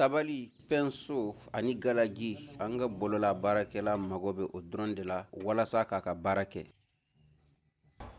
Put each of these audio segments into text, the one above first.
Tabali, pinceau ani galaji, an ka bolola baarakɛla mago bɛ o dɔrɔn de la walasa k'a ka baara kɛ.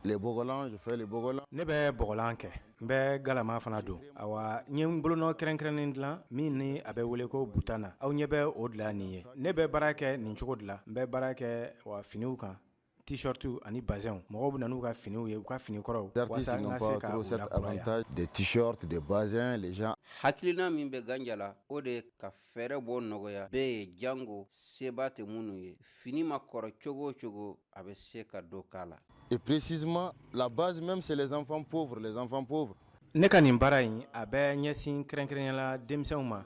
Les bogolans, je fais les bogolans. Ne bɛ bɔgɔlan kɛ, n bɛ galama fana don. Awa, n ye n bolonɔ kɛrɛnkɛrɛnnen dilan min ni a bɛ wele ko butana. Aw ɲɛ bɛ o de la nin ye. Ne bɛ baara kɛ nin cogo de la. N bɛ baara kɛ wa finiw kan, t-shirt ani bazɛnw. Mɔgɔw bɛ na n'u ka finiw ye, u ka fini kɔrɔw, walasa n ka se ka u lakuraya. Des t-shirts, des bazins, les gens. Hakilina min bɛ Ganja la, o de ye ka fɛɛrɛ bɔ nɔgɔya bɛɛ ye, jango seba tɛ minnu ye. Fini ma kɔrɔ cogo o cogo, a bɛ se ka dɔ k'a la. Et précisément, la base même, c'est les enfants pauvres, les enfants pauvres. Ne ka nin baara in, a bɛ ɲɛsin kɛrɛnkɛrɛnnenya la denmisɛnw ma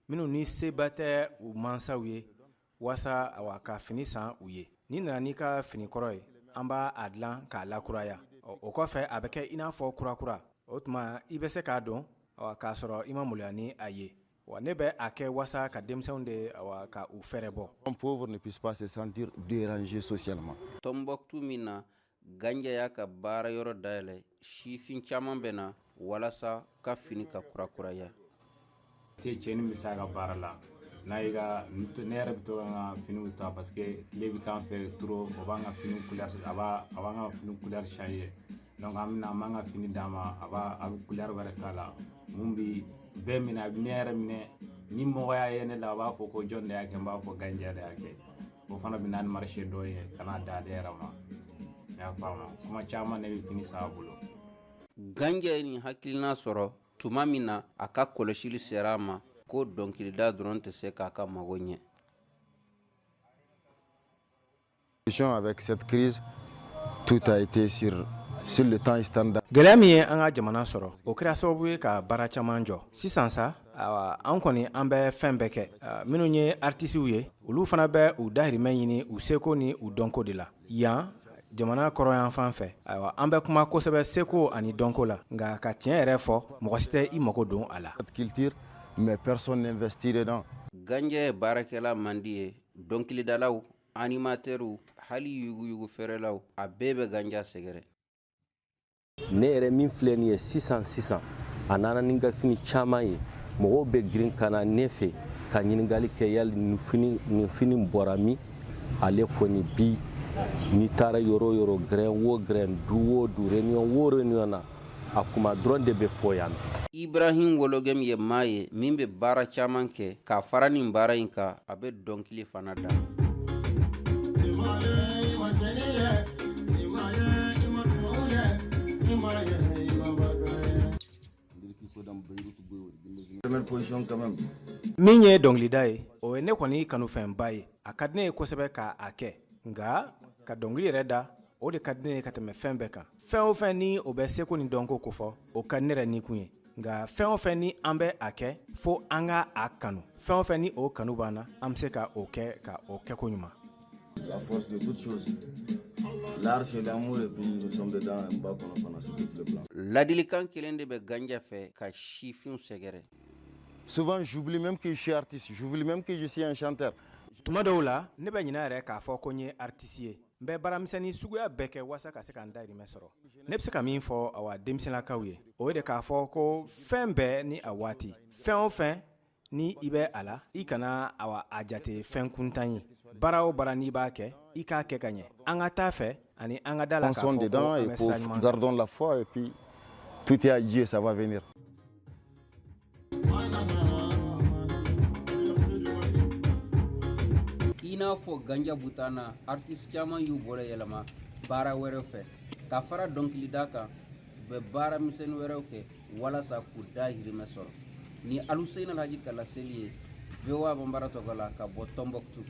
minnu ni seba tɛ u mansaw ye walasa, awa, ka fini san u ye. N'i nana n'i ka fini kɔrɔ ye, an b'a a dilan k'a lakuraya. O kɔfɛ, a bɛ kɛ i n'a fɔ kurakura. O tuma, i bɛ se k'a don k'a sɔrɔ i ma maloya ni a ye. Wa ne bɛ a kɛ walasa ka denmisɛnw de, awa, ka u fɛɛrɛ bɔ. Pauvres ne puissent pas se sentir dérangés socialement. Tɔnbɔkutu min na Ganja y'a ka baara yɔrɔ dayɛlɛ, sifin caman bɛ na walasa ka fini ka kurakuraya. Cɛnin bɛ se a ka baara la n'a y'i ka, ne yɛrɛ bɛ to ka n ka finiw ta parce que tile bɛ k'an fɛ trop, o b'an ka fini couleur, a b'an ka fini couleur changer. Donc an bɛna, an b'an ka fini d'a ma, a bɛ couleur wɛrɛ k'a la mun bi bɛɛ minɛ. A bɛ ne yɛrɛ minɛ. Ni mɔgɔ y'a ye ne la, a b'a fɔ ko jɔn de y'a kɛ? N b'a fɔ Ganja de y'a kɛ. O fana bɛ na ni marché dɔ ye ka n'a d'ale yɛrɛ ma. I y'a faamu, kuma caman ne bɛ fini san a bolo. Ganja ye nin hakilina sɔrɔ tuma min na, a ka kɔlɔsili sera a ma ko dɔnkilida dɔrɔn tɛ se k'a ka mago ɲɛ. Avec cette crise, tout a été sur le temps standard. Gɛlɛya min ye an ka jamana sɔrɔ, o kɛra sababu ye ka baara caman jɔ. Sisan sa, awa, an kɔni an bɛ fɛn bɛɛ kɛ. Minnu ye artisiw ye, olu fana bɛ u dahirimɛ ɲini u seko ni u dɔnko de la. Yan jamana kɔrɔyan fan fɛ, ayiwa, an bɛ kuma kosɛbɛ seko ani dɔnko la, nka ka tiɲɛ yɛrɛ fɔ, mɔgɔ si tɛ i mago don a la. Culture, mais personne n'investit dedans. Ganja ye baarakɛla mandi ye. Dɔnkilidalaw, animatɛriw, hali yuguyugu feerelaw, a bɛɛ bɛ Ganja sɛgɛrɛ. Ne yɛrɛ min filɛ nin ye sisan sisan, a nana ni n ka fini caman ye. Mɔgɔw bɛ girin ka na ne fɛ ka ɲininkali kɛ yali nin fini bɔra min. Ale kɔni bi, n'i taara yɔrɔ o yɔrɔ, grin o grin, du o du, réunion o réunion na, a kuma dɔrɔn de bɛ fɔ yan. Ibrahim Wologem ye maa ye min bɛ baara caman kɛ. K'a fara nin baara in kan, a bɛ dɔnkili fana da. Première position quand même. Min ye dɔnkilida ye, o ye ne kɔni kanufɛnba ye. A ka di ne ye kosɛbɛ ka a kɛ, nka ka dɔnkili yɛrɛ da, o de ka di ne ye ka tɛmɛ fɛn bɛɛ kan. Fɛn o fɛn ni o bɛ seko ni dɔnko kofɔ, o ka di ne yɛrɛ nikun ye. Nka fɛn o fɛn ni an bɛ a kɛ, fo an ka a kanu. Fɛn o fɛn ni o kanu b'an na, an bɛ se ka o kɛ ka o kɛko ɲuman. La force de toutes choses. L'art, c'est l'amour et puis nous sommes dedans, Mba kɔnɔ fana sur tout le plan. Ladilikan kelen de bɛ Ganja fɛ ka sifinw sɛgɛrɛ. Souvent, j'oublie même que je suis artiste, j'oublie même que je suis un chanteur. Tuma dɔw la, ne bɛ ɲinɛ yɛrɛ k'a fɔ ko n ye artiste ye. N bɛ baaramisɛnnin suguya bɛɛ kɛ walasa ka se ka n dahirimɛ sɔrɔ. Ne bɛ se ka min fɔ, awa, denmisɛnlakaw ye, o ye de k'a fɔ ko fɛn bɛɛ ni a waati. Fɛn o fɛn ni i bɛ a la, i kana, awa, a jate fɛn kuntan ye. Baara o baara n'i b'a kɛ, i k'a kɛ ka ɲɛ. An ka taa fɛ ani an ka da la k'a fɔ ko an bɛ sira ɲuman kan. Gardons la foi et puis tout est à Dieu, ça va venir. I n'a fɔ Ganja Butana, artiste caman y'u bolo yɛlɛma baara wɛrɛw fɛ ka fara dɔnkilida kan. U bɛ baara misɛnnin wɛrɛw kɛ walasa k'u dahirimɛ sɔrɔ. Ni Aluseyini Alhaji ka laseli ye, VOA Banbara tɔgɔ la, ka bɔ Tɔnbɔkutu.